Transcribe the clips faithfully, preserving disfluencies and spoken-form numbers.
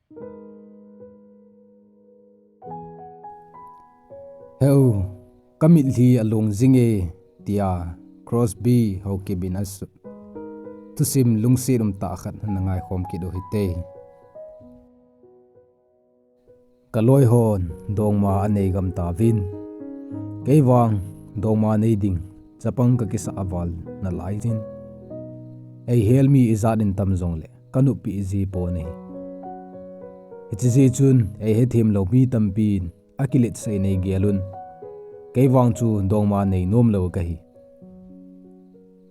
Heu, ka mitlhi a long jing e, tia Crosby Haokip in a sut. Thusim lungset um tah khat na ngaikhom kit u hite. Ka loi hon dongma a nei gam tauvin, kei vang dongma nei ding chapang ka kisah a val nalai jin. Ei hel mi ijat in tam jongle ka noppi ji pon ahi. Hiche jeh chun ei hethem lou mi tampin a kiletsah in ei gel un. Kei vang chu dongma nei nom lou ka hi.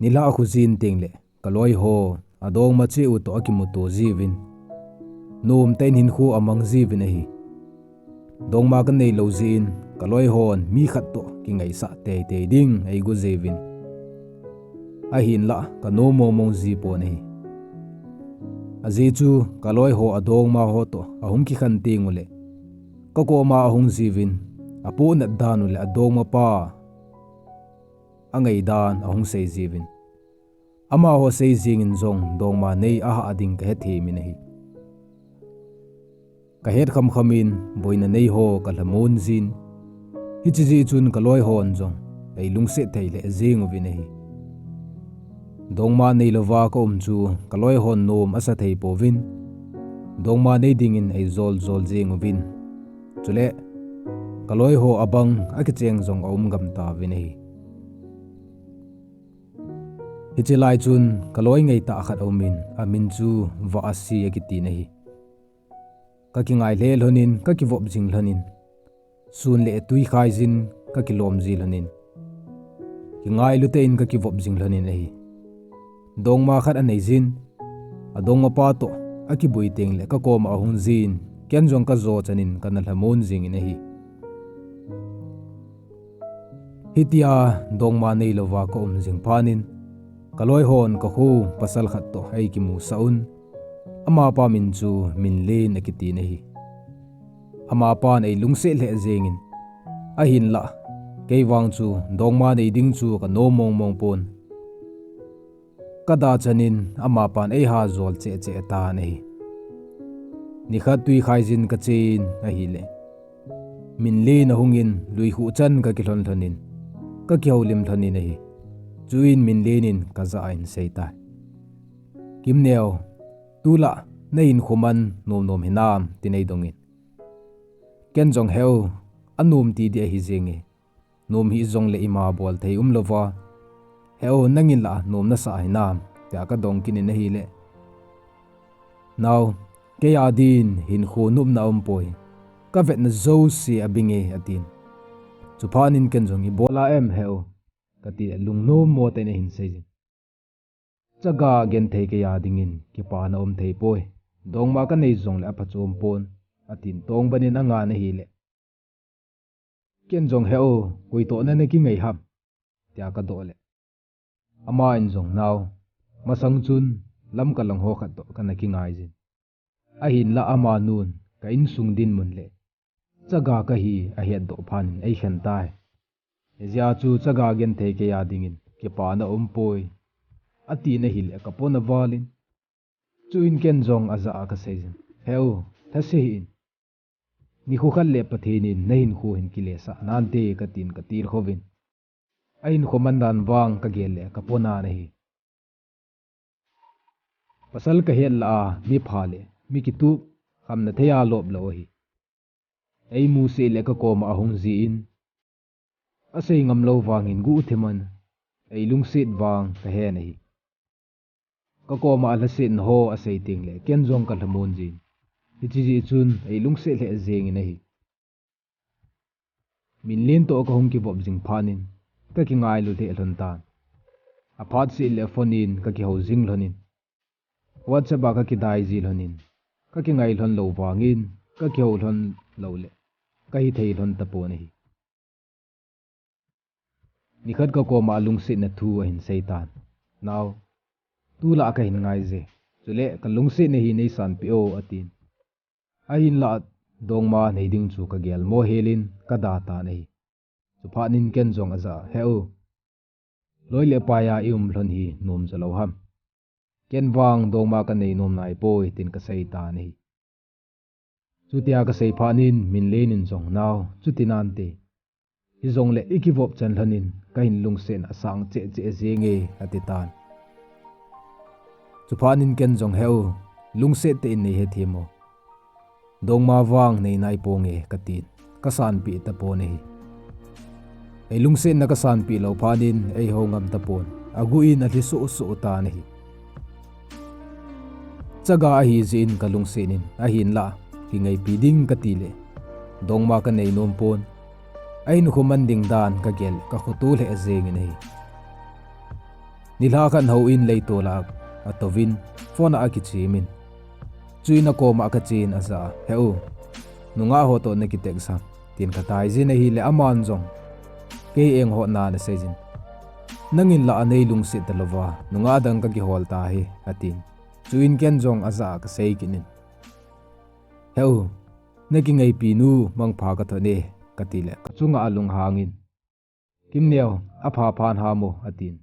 Nilhah khu jin tengle ka loi ho a dongma cheh u toh a kimuto jiuvin, nomtah in hinkho a mang jiuvin ahi. Dongma ka nei lou jeh in ka loi hon mi khat toh kingaisah teitei ding ei go jiuvin, ahinlah ka nom mongmong ji pon ahi. Ajeh chu ka loi ho a dongma ho toh ahung kikhen teng uleh, ka koma ahung jiuvin, apohnat dan uleh a dongma pa a ngaidan ahung sei jiuvin, amaho sei jeng in jong dongma nei ahah ding ka hethem in ahi. Ka het khamkham in boina nei ho ka lhamon jin, hiche jeh chun ka loi hon jong ei lungset thei lheh jeng uvin ahi. Dongma nei louva ka um chu ka loi hon nom asa thei pouvin, dongma nei dingin ei jol jol jeng uvin. Chule ka loi ho abang a kicheng jong a um gam tauvin ahi. Hiche lai chun ka loi ngaitah khat a um in, amin chu Vahasi a kiti in ahi. Ka kingai lheh lhon in, ka kivop jing lhon in, sun le tui khai jin ka kilom ji lhon in, kingailu tah in ka kivop jing lhon in ahi. Dongma khat a nei jin, a dongma pa toh a kibui tengle ka koma ahung jin, ken jong ka jo chan in ka na lhamon jing in ahi. Hitia dongma nei louva ka um jing phat in, ka loi hon ka kho pasal khat toh ei kimusah un. Amapa min chu Minlen a kiti in ahi. Amapan ei lungset lheh jeng in, ahinlah kei vang chu dongma nei ding chu ka nom mongmong pon. Ka da chan in amapan ei ha jol cheh cheh tan ahi. Nikhat tui khai jin ka chen ahile, Minlen ahung in lui khuh chan ka kilhon lhon in, ka kihoulim lhon in ahi. Chuin Minlen in ka jah a hin sei tai. Kimneo, tulai na hinkho man nom nom hinam, tin ei dong in. Ken jong heu, anom ti ding ahi jeng e. Nom hih jongle ima bol thei um louva. Heu, nangin la nom nasah hinam, tia ka dong kit in ahile, Nao, kei a din hinkho nopna aumpoi. Ka vetna jouse abing e, atin. Chuphat in ken jong, Ibol a em heu, kati le lungnom mo tah in ahin sei jin. Chaga genthei kei a dingin kipana um thei poi. Dongma ka nei jongle aphachom pon, atin tongban in angan ahile, ken jong, Heu, koi toh na na kingai ham, tia ka doh le, aman jong, Nao, masang chun Lamka lang ho khat toh ka na kingai jin. Ahinla amanun ka insung dinmun le chaga kahi ahet doh phat in eikhen tai. Hijeh chun chaga genthei kei a dingin kipana aumpoi, atin ahile ka pona val in. Chuin ken jong ajah a ka sei jin, Heu, thase hih in. Nikho khat le Pathen in na hinkho hin kilesah nante, katin ka tilkhou vin. Ahinkho man dan vang ka gel le ka pona ahi. Pasal ka het lah a mi pha le mi kitup khamna thei a lop lou ahi. Eimusah le ka koma ahung jin, asei ngam lou vangin guh thim in, eilungset vang ka hen ahi. Ka koma alhasetna ho asei teng le ken jong ka lhamon jin. Hiche jeh chun eilungset lheh jeng in ahi. Minlen toh ka hung kivop jing phat in, ka kingailu lheh lhon tan. Aphat seh le phone in ka kihou jing lhon in, WhatsApp a ka kidai ji lhon in, ka kingai lhon lou vangin, ka kihou lhon lou le ka hithei lhon tapon ahi. Nikhat ka koma alungsetna thu ahin sei tan. Nao, tulai ka hin ngai je. Chule ka lungsetna hi nei sanpeh o, atin. Ahinlah dongma nei ding chu ka gel mo hel in ka da tan ahi. Chuphat in ken jong ajah a, Heu, loi le pai a i um lhon hi nom jo lou ham. Ken vang dongma ka nei nom nai poi, tin ka sei tan ahi. Chutia kasei phat in Minlen in jong, "Nao, chuti nante. Hijongle ikivop chan lhon in kahin lungsetna asang cheh cheh jenge," ati tan. Chuphat in ken jong, "Heu, lungset tah in nei hethem o. Dongma vang nei naiponge," katin, kasanpeh tapon ahi. Eilungsetna kasanpeh lou phat in eiho ngam tapon, aguh in alhi soh soh tan ahi. Chaga ahi jeh in kalungset in, ahinlah kingaipi ding kati le dongma kanei nom pon. Ahin khoman ding dan kagel le kakhoto lheh jeng in ahi. Nilhah khat houin leitol a atouvin phone a akichim in. Chuin akoma kachen ajah a, "Heu, nungah ho toh naki text ham?" tin katai jin ahile aman jong, "Kei eng ho na nasei jin. Nangin lah anei lungset talouva, nungah dang kakihol tahi," atin. Chuin ken jong ajah a kasei kit in, "Heu, nakingaipi nu mangpha kathot e," kati le kachunga alunghang in, "Kimneo, apha phan ham o," atin.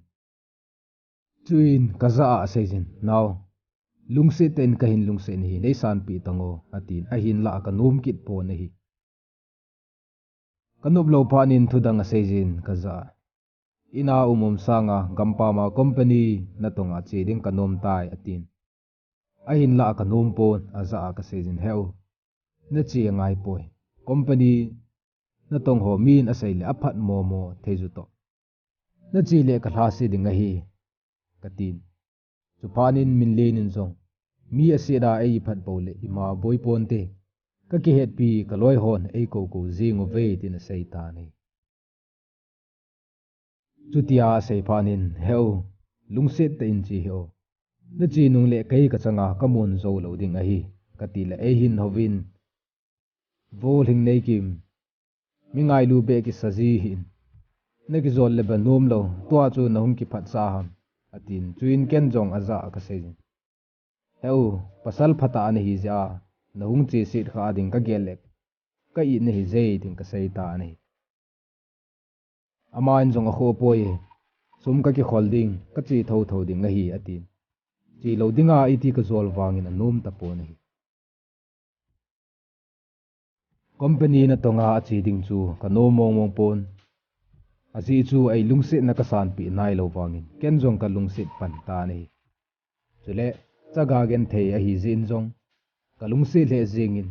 Chuin kajah a asei jin, "Nao, lungset tah in kahin lungset nahi, neisanpeh tan o," atin, ahinlah kanom kit pon ahi. Kanop lou phat in thudang asei jin kajah a, "Ina um um sanga gampam a company natong a che ding kanom tai," atin. Ahinlah kanom pon, ajah a kasei jin, "Heu, nache angai poi. Company natong ho min asei le aphat momo thei ju toh. Nache le kalhase ding ahi," katin. Chuphat in Minlen in jong, "Mi aset a eiphat pou le ima boi ponte. Kakihetpi kaloi hon eikou kou jing uve," tin asei tan ahi. Chutia asei phat in, "Heu, lungset tah in che hih o. Nache nung le kei kachanga kamun jou lou ding ahi," kati le eihin houvin, "Vo Lhingneikim, mi ngailu beh kisa ji hih in. Nakijol le ba nom lou, tua chu nahung kiphatcha ham?" atin. Chuin ken jong ajah a kasei jin, "Heu, pasal phatah nahi jeh a nahung cheset kha ding kagel le ka-it nahi jeh," tin kasei tan ahi. Aman jong, "Akhoh poi, sum kakikhol ding, kache thotho ding ahi," atin. Che lou dinga iti kajol vangin anom tapon ahi. Company natong a ache ding chu kanom mong mong pon. Ajeh chu eilungsetna kasanpeh nailou vangin ken jong kalungset pan tan ahi. Chule chaga genthei ahi jeh in jong kalungset lheh jeng in,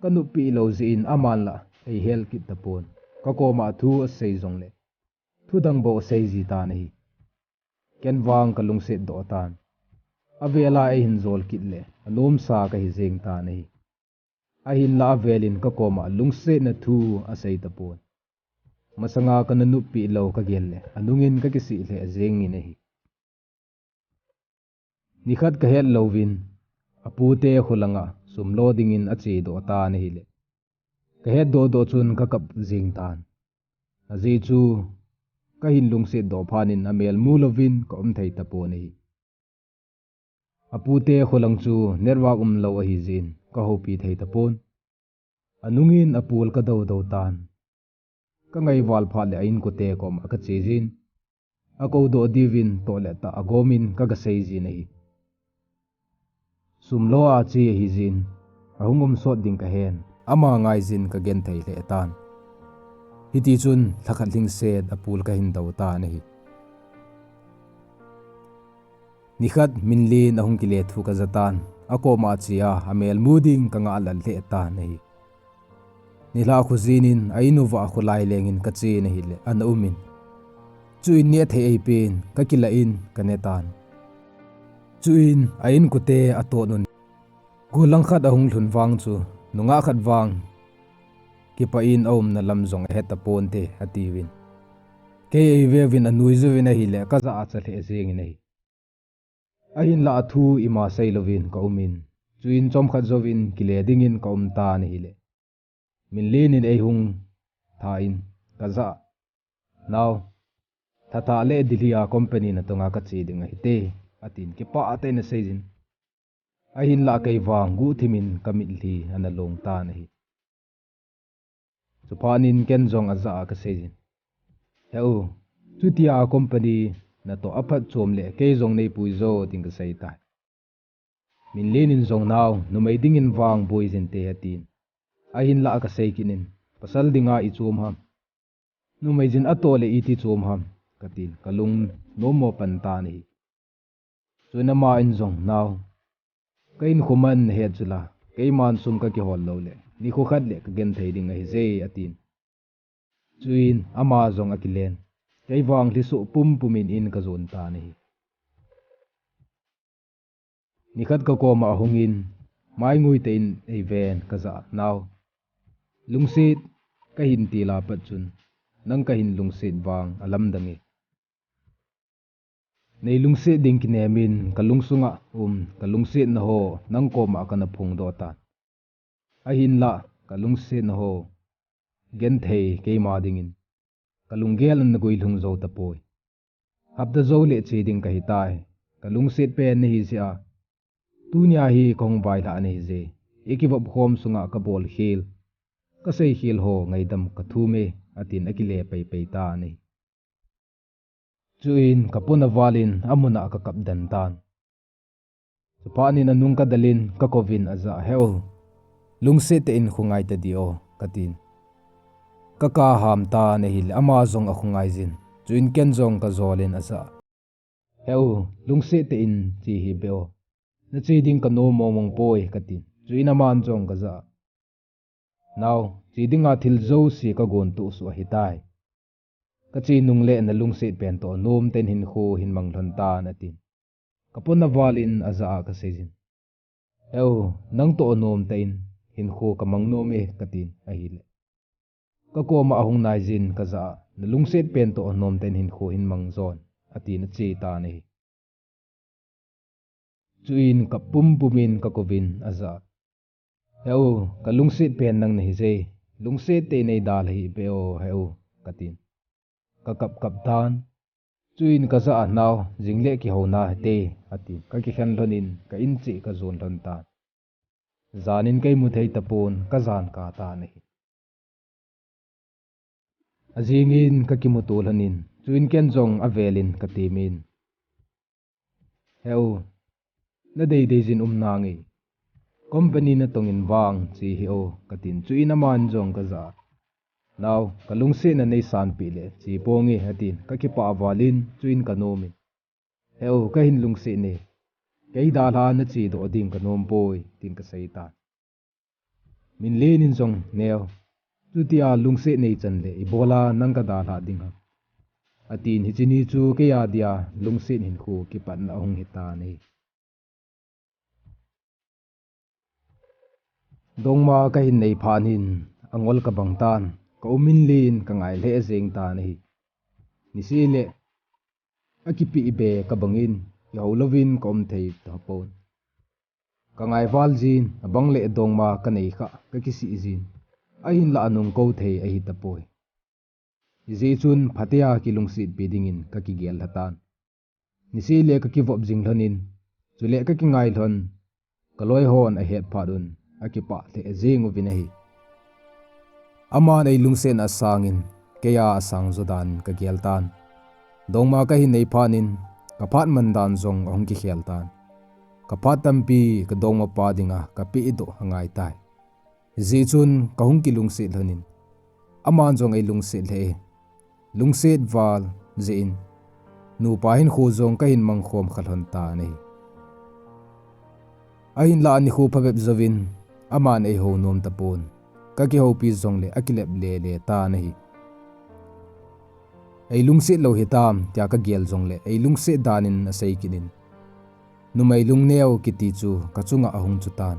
kanop peh lou jeh in aman lah eihel kit tapon. Kakoma thu asei jongle thudang bou asei ji tan ahi. Ken vang kalungset doh tan. Avel a eihin jol kit le anomsa kahi jeng tan ahi. Ahinlah avel in kakoma lungsetna thu asei tapon. Masanga kana nop peh lou kagel le anungin kakisih lheh jeng in ahi. Nikhat kahet louvin, apute kholanga sum lo dingin ache doh tan ahile, kahet doh doh chun kakap jeng tan. Ajeh chu kahin lungset doh phat in amel mu louvin kaum thei tapon ahi. Apute kholang chu network umlou ahi jeh in kahoupi thei tapon. Anungin apul kadou dou tan. Kangai val phat le a-inkote koma kache jin, akou doh diuvin toh le tah agomin kaga sei jin ahi. Sum lo a che ahi jeh in, ahung um sot ding kahen, ama ngai jin kagenthei lheh tan. Hiti chun lhakhat lhingset apul kahin dou tan ahi. Nikhat Minlin ahung kile thu kaja tan, akoma che a, amel mu ding kangah lal lheh tan ahi. Nilhah khojin in a-in uva kholai lengin kachen ahile ana umin, chuin neh thei eipen, kakilah in kane tan. Chuin a-inkote atot un, gollhang khat ahung lhun vang chu, nungah khat vang kipah in aumna lam jong ahe taponte, atiuvin. Kei eiveuvin anuijuvin ahile, kajah a cha lheh jengin ahi. Ahinlah athu ima seilouvin kaumin, chuin chomkhat jouvin kile dingin kaum tan ahile, Minlin in eihung tha in kajah a, nao, thatha le Delhi a company natonga kache ding ahite, atin kipah tah in aseijin. Ahinlah kei vang guhthimin kamitlhi ana long tan ahi. Chuphat in ken jong ajah a kaseijin, he u, chutia company natoh aphatchom le kei jong neipui jo, tin kaseitai. Minlen in jong, "Nao, numei dingin vang boi jin te," atin. Ahinlah kasei kit in, "Pasal dinga ichom ham? Numei jin atoh le iti chom ham?" katin, kalung nommo pan tan ahi. Chun aman jong, "Nao, ka hinkho man nahet chu la, keiman sum kakihol lou le, nikho khat le kagenthei ding ahije," atin. Chuin ama jong akilen, kei vang lhisoh pumpum in in kajon tan ahi. Nikhat kakoma ahungin, maingui tah in eiven kajah a, "Nao, lungset kahin til apat chun, nang kahin lungset vang alamdang e. Nei lungset ding kinem in kalungsunga um, kalungsetna ho nang koma kana phongdoh tan. Ahinlah, kalungsetna ho genthei keima dingin kalunggel in naguilhung jou tapoi. Hapta jou le che ding kahitai. Kalungset pen nahi jeh a, tunia hi kahung vailhah nahi je. Ikivop khom sunga kabol khel, kasei khel ho ngaidam kathum e," atin akile peipei tan ahi. Chuin kapon aval in amun a kakap den tan. Chuphat in anung kadal in kakouvin ajah a, "Heu, lungset tah in khongai tadi o," katin. Kaka ham tan ahile ama jong akhongai jin. Chuin ken jong kajol in ajah a, "Heu, lungset tah in che hih beh o. Nache ding kanom mongmong poi," katin. Chuin aman jong kajah a, "Nao, che dinga thil jouse kagon toh suh ahitai. Kache nung le nalungset pen toh anom tah in hinkho hin mang lhon tan," atin. Kapon aval in ajah a kasei jin. "Heu, nang toh anom tah in hinkho kamang nom e," katin ahile, kakoma ahung nai jin kajah a, "Nalungset pen toh anom tah in hinkho hin mang jon," atin ache tan ahi. Chuin kap pumpum in kakouvin ajah a, "Heu, kalungset pen nang nahi je. Lungset tah in nei dalha hih beh o, heu," katin. Kakap kap tan. Chuin kajah a, "Nao, jing le kihou nahite," atin. Kakikhen lhon in ka in cheh kajon lhon tan. Jan in kei mu thei tapon, kajan kah tan ahi. Ajing in kakimuto lhon in, chuin ken jong avel in katemin, "Heu, nadei dei jin um nange. Company natong in vang che hih o," katin. Chuin aman jong kajah a, "Nao, kalungsetna nei sanpeh le che ponge," atin. Kakipah val in, chuin kanom in, "Heu, kahin lungset e. Kei dalha nache doh ding kanom poi," tin kasei tan. Minlen in jong, "Neo, chutia lungset nei chan le ibola nang kadalhah ding ham?" atin. Hiche ni chu kei a dia lungset hinkho kipatna ahung hitan ahi. Dongma kahin nei phat in angol kabang tan, ka um in len kangai lheh jeng tan ahi. Niseh le akipeh be kabang in, kihou louvin ka um thei tapon. Kangai val jin, abang le dongma kanei kha kakisih jin, ahinlah anung kou thei ahi tapoi. Hijeh chun phatea kilungsetpi dingin kakigel lha tan. Niseh le kakivop jing lhon in, chule kakingai lhon, kaloi hon ahet phat un, akipah lheh jeng uvin ahi. Aman eilungsetna asang in, kei a asang jo dan in kagel tan. Dongma kahin nei phat in, kaphat man dan jong ahung kikhel tan. Kaphat tampi kadongma pa dinga kapeh doh angai tai. Hijeh chun kahung kilungset lhon in, aman jong eilungset lheh e. Lungset val jeh in, nupa hinkho jong kahin mangkhom kha lhon tan ahi. Ahinlah anikho phabep jouvin, aman eihou nom tapon. Kakihoupi jongle akilep lele tan ahi. Eilungset lou hitam, tia kagel jongle, eilungset dan in asei kit in, numei lungneo kiti chu kachunga ahung chu tan.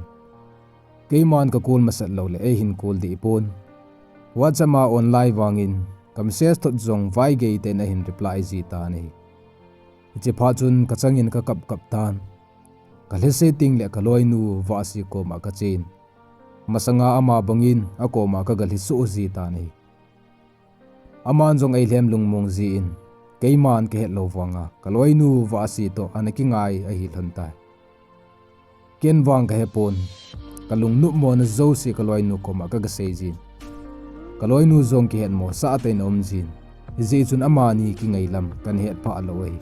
Keiman ka call masat loule eihin call deh pon. WhatsApp a online vangin ka message thot jong vaigei tah in ahin reply ji tan ahi. Hiche phat chun kachangin kakap kap tan. Kalhase tengle kaloinu Vahsi koma kachen. Masanga ama bangin akoma kagalhi soh ji tan ahi. Aman jong eilhem lungmong jin, keiman kahet lou vanga kaloinu Vahsi toh ana kingai ahi lhon tai. Ken vang kahepon, kalungnopmona jouse kaloinu koma kagasei jin. Kaloinu jong kihetmosah tah in aum jin. Hijeh chun amani kingai lam kana het phah lou ahi.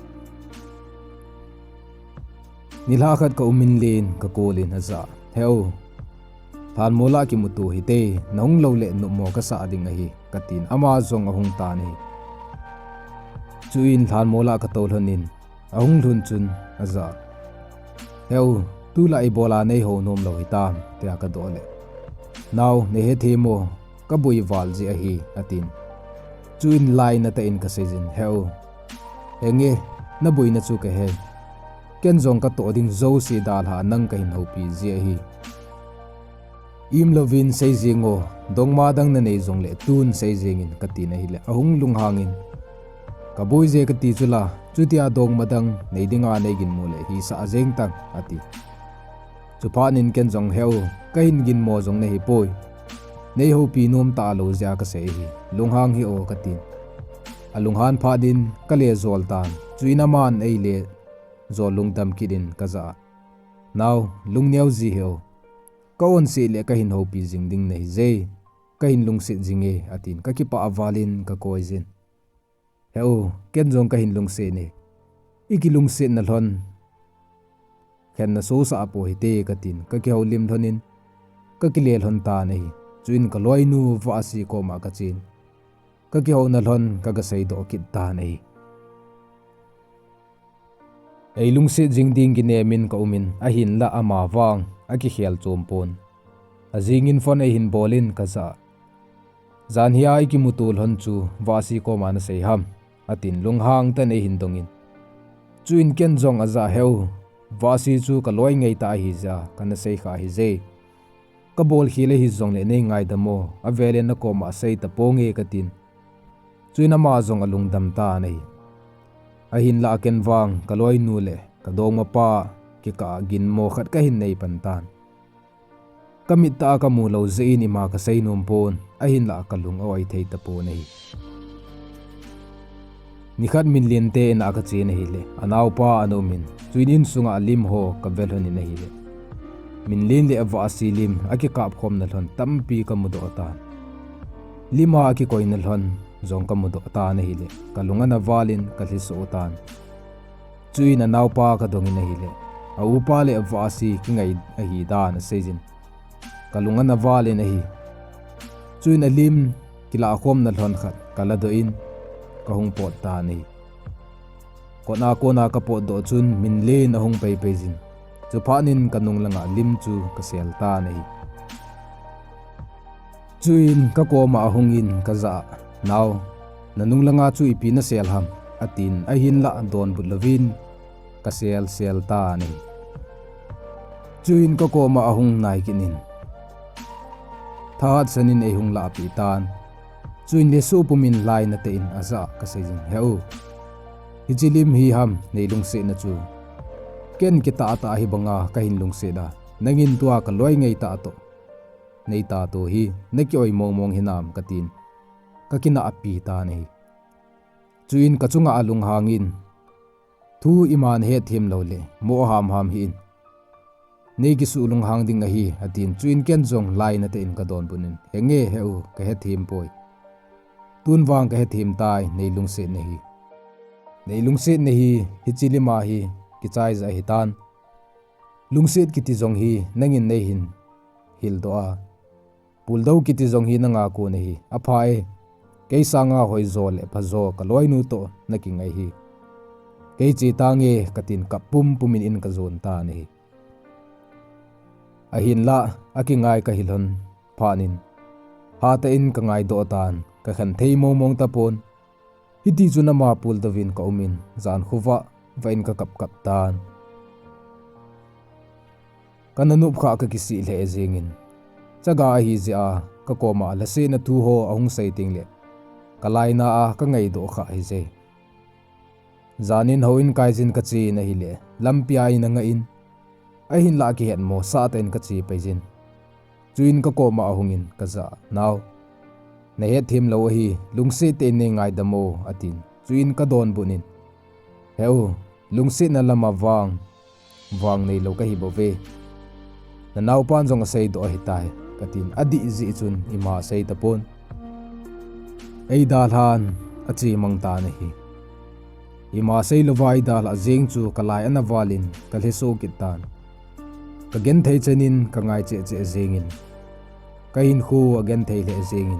Nilhah khat ka um in len ka call in ajah, "He u, lhanmol a kimuto hite, nahung lou le nopmo kasah ding ahi," katin ama jong ahung tan ahi. Chuin lhanmol a ka tou lhon in, ahung lhun chun ajah, "He u, tulai ibola nei hou nom lou hitam?" tia ka doh le, "Nao, nei hethem mo, ka boi val jeh ahi," atin. Chuin lainatah in ka seijin, "He u, henge, na boina chu ka he. Ken jong ka toh ding jouse dalha nang ka hin houpi jeh ahi. Im louvin sei jeng o, dongma dang na nei jongle tun sei jeng in," katin ahile, ahung lunghang in, "Ka boi je kati chu la, chutia dongma dang nei dinga nei ginmo le hisah jeng tan," ati. Chuphat in ken jong, "He u, ka hin ginmo jong nahi poi. Nei houpi nom talou jeh a ka sei ahi. Lunghang hih o," katin. Alunghan phat in ka le jol tan. Chuin aman ei le jol lungdam kit in ka jah a, "Nao, lungneo ji hih o. Ka onse le ka hin houpi jing ding nahi je. Ka hin lungset jing e," atin. Ka kipah val in ka koi jin. "He u, ken jong ka hin lungset e. I kilungsetna lhon khen na sosa a po hite," katin. Ka kihoulim lhon in ka kile lhon tan ahi. Chuin ka loinu Vahsi koma ka chen. Ka kihouna lhon ka ga seidoh kit tan ahi. Ei lungset jing ding kinem in ka um in, ahinlah ama vang akikhel chom pon. Ajing in phone ei hin bol in ka jah a, "Jan hia i kimuto lhon chu Vahsi koma na sei ham?" atin lunghang tah in ei hin dong in. Chuin ken jong ajah a, "He u, Vahsi chu ka loi ngeitah ahi jeh a ka na sei kha ahi je. Ka bol khel ahi jongle nei ngaidam o, avel in na koma sei ta ponge," katin. Chuin ama jong alungdam tan ahi. Ahinlah ken vang ka loinu le ka dongma pa kikah a ginmo khat ka hin nei pan tan. Ka mit tah a ka mu lou jeh in ima ka sei nom pon, ahinlah ka lung a oi thei ta pon ahi. Nikhat Minlen te in a ka chen ahile, anaopa ana um in, chuin insunga lim ho ka ve lhon in ahile, Minlen le Vahsi lim akikap khomna lhon tampi ka mudoh tan. Lim a akikoina lhon jong ka mudoh tan ahile, ka lung ana val in ka lhiso tan. Chuin anaopa ka dong in ahile, a upa le Vahsi kingai ahi dan asei jin. Ka lung ana val in ahi. Chuin alim kilah khomna lhon khat ka ladoh in ka hung pot tan ahi. Kot a kona ka potdoh chun Minlen ahung peipei jin. Chuphat in ka nung langa lim chu ka sel tan ahi. Chuin ka koma ahung in ka jah a, "Nao, na nung langa chu ipi na sel ham?" atin, ahinlah donbut louvin ka sel sel tan ahi. Chuin ka koma ahung nai kit in, thahat san in ei hung lahpeh tan. Chuin le suh pum in lainatah in ajah a ka sei jin, "He u, hiche lim hi ham nei lungsetna chu? Ken kitah tah hi banga ka hin lungset a, nangin tua ka loi ngeitah toh nei ta to hi, na ki-oi mong mong hinam?" katin, ka kinahpi tan ahi. Chuin ka chunga alunghang in, "Thu ima na hetthem lou le, mo ham ham hih in. Nei kisuh lunghang ding ahi," atin. Chuin ken jong lainatah in ka donbut in, "Henge, he u, ka hetthem poi. Tun vang ka hetthem tai, nei lungsetna hi. Nei lungsetna hi, hiche lim a hi kichai jeh ahi tan. Lungset kiti jong hi nangin nei hin hildoh a, puldou kiti jong hi nanga kon ahi. Apha e, kei sanga hoijo le phajo ka loinu toh na kingai hi. Kei che tange," katin kap pum pum in in ka jon tan ahi. Ahinlah, akingai ka hi lhon phat in, hatah in ka ngaidoh tan, ka khen thei mong mong tapon. Hiti chun ama puldoh in ka um in, jan khovah vah in ka kap kap tan. Ka nanop khah ka kisih lheh jeng in, chaga ahi jeh a ka koma lhasetna thu ho ahung sei teng le, ka lainat a ka ngaidoh khah ahi je. Jan in houin kai jin ka chen ahile, lampi a in angah in, ahinlah kihetmo sah tah in ka che pai jin. Chuin ka koma ahung in ka jah a, "Nao, na hetthem lou ahi, lungset tah in nei ngaidam o," atin. Chuin ka donbut in, "He u, lungsetna lama vang, vang neilou ka hi bou ve. Na naopan jong aseidoh ahitai," katin. Adih jeh chun ima asei tapon. Eidalhan ache mang tan ahi. Ima seilouva idalhah jeng chu kalai ana valin kalhesoh kit tan. Kagenthei chanin kangai cheh cheh jengin, kahinkho agenthei lheh jengin,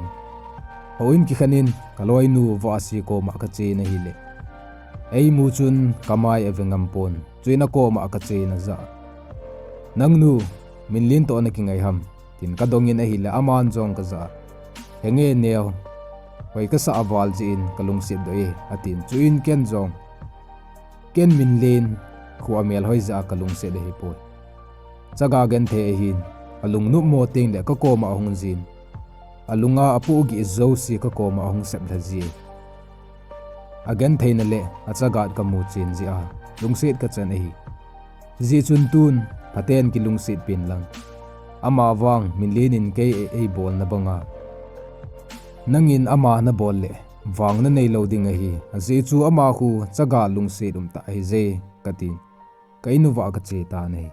houin kikhenin kaloinu Vahsi koma kachen ahile, eimu chun kamai ave ngam pon, chuin akoma kachen ajah, "Nangnu, Minlen toh nakingai ham?" tin kadongin ahile aman jong kajah a, "Henge neo, hoi kasah val jeh in kalungset doh e," atin, chuin ken jong, ken Minlen khu amelhoi jeh a kalungset ahipoi. Chaga genthei ahin, alungnopmo tengle kakoma ahung jin, alunga apohgih jouse kakoma ahung seplha ji e. Agentheina le achagat kamu chen jeh a lungset kachan ahi. Hijeh chun tun phaten kilungset pen lang, amavang Minlen in kei eibolna banga nangin ama nabol le vang naneilou ding ahi, ajeh chu ama khu chaga lungset umtah ahije, katin ka in uva kache tan ahi.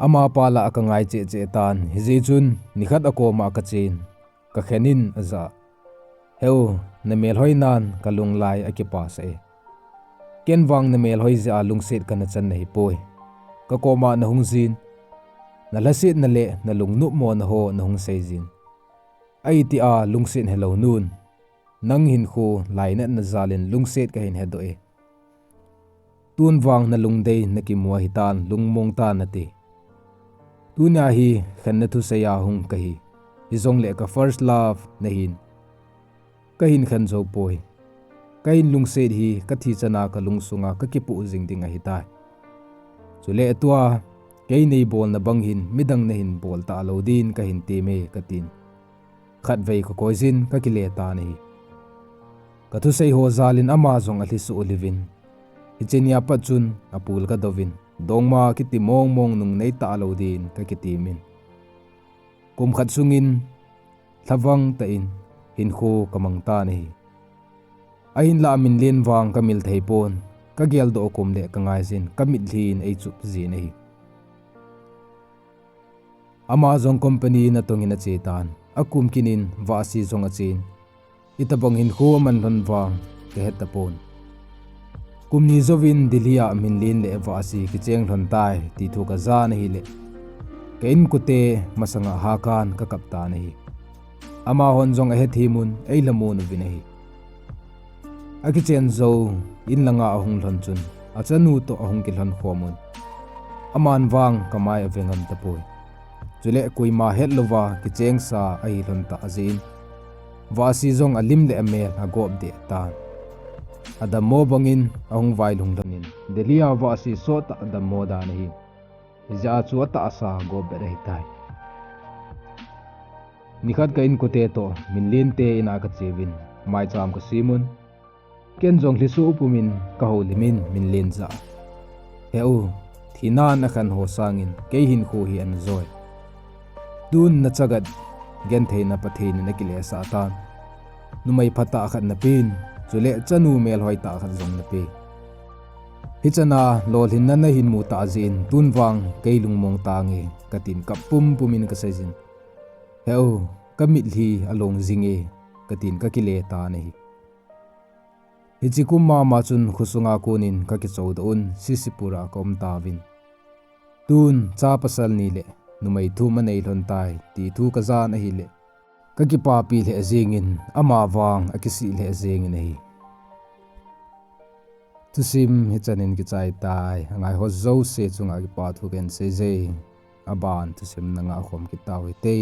Amapa lah a kangai cheh cheh tan, hijeh chun nikhat akoma kachen, kakhenin ajah, "Heu, namelhoinan kalunglai akipasah e. Ken vang namelhoi jeh a lungset kana chan nahipoi. Kakoma nahung jin, nalhasetna le nalungnopmona ho nahung seijin, ahitia lungset helou nun, nang hinkho lainatna jalin lungset kahin hedoh e. Tun vang nalungdei nakimu ahitan, lungmong tan," ati. Tunia hi khenna thusei a hung kahi, hijongle ka first love nahin, kahin khen joupoi. Kahin lungset hi kathi chana kalungsunga kakipoh jing ding ahitai. Chule tua kei neibolna bang hin midang nahin bol talou din kahin teme, katin khatvei kakoijin kakile tan ahi. Kathusei ho jalin ama jong alhisoh liuvin, hiche nia pat chun apul kadouvin, dongma kiti mong mong nungnei talou din kakitemin, kum khat sungin lhavang tah in hinkho kamang tan ahi. Ahinlah Minlen vang kamil theipon, kageldoh kum le kangaijin kamitlhi in eichup jin ahi. Ama jong company natongin ache tan, akum kit in Vahsi jong achen, itobang hinkho aman lhon vang kahet tapon. Kum ni jouvin Delhi a Minlen le Vahsi kicheng lhon tai ti thu kajan ahile, ka inkote masanga hakan kakap tan ahi. Amahon jong ahethem un eilhamon uvin ahi. Akichen jou in langa ahung lhon chun achanu toh ahung kilhon khomun, aman vang kamai ave ngam tapoi. Chule koima hetlouva kichengsa ahi lhon tah jeh in Vahsi jong alim le amel agop deh tan. Adammo bangin ahung vailhung lhonin Delhi a Vahsi sottah adammo dan ahi. Hijeh a chu atahsa gop bet ahitai. Nikhat ka inkote toh Minlen te ina kacheuvin maicham kasemun, ken jong lhisoh pumin kahoulimin Minlen jah a, "He u, thinan akhen ho sangin kei hinkho hi ana joi. Tun nachagat gentheina Pathen in akilesah tan. Numei phatah khat napen, chule chanu melhoi tah khat jong nape. Hichana lolhinna nahin mu tah jeh in tun vang kei lungmong tange," katin kap pumpumin kaseijin, "He u, kamitlhi along jinge," katin kakile tan ahi. Hiche kum mama chun khosunga konin kakichoudoh un, Sisipur a kaum tauvin. Tun cha pasal ni le numei thum anei lhon tai ti thu kajan ahile, kakipapi lheh jengin, ama vang akisih lheh jengin ahi. Thusim hichanin kichai tai, angaiho jouse chunga kipa thu kahin seije. Aban thusim nangah khom kit tau hite.